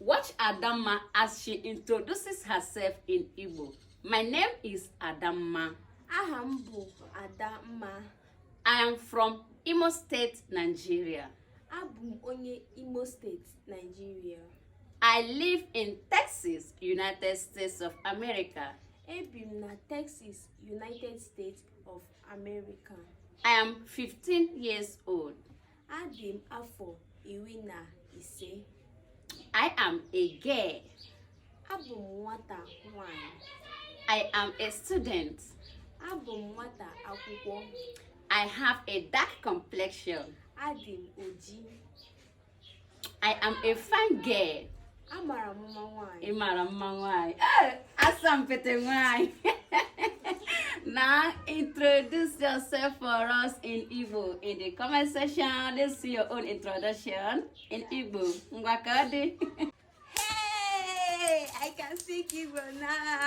Watch Adamma as she introduces herself in Igbo. My name is Adamma. Aha m bụ Adamma. I am from Imo State, Nigeria. Abụ m onye Imo Steeti, Nigeria. I live in Texas, United States of America. Ebi m na Texas, United States of America. I am 15 years old. Adị m afọ 15. I am a girl. Abụ m nwata nwanyị. I am a student. Abụ m nwata akwụkwọ. I have a dark complexion. Adị m oji. I am a fine girl. Amara m mma nwanyị. Ị mara mma nwanyị. Eh, asampete nwanyị. Now introduce yourself for us in Igbo in the comment section. Let's see your own introduction in Igbo. Ngwa, ka ọ dị. Hey, I can speak Igbo now.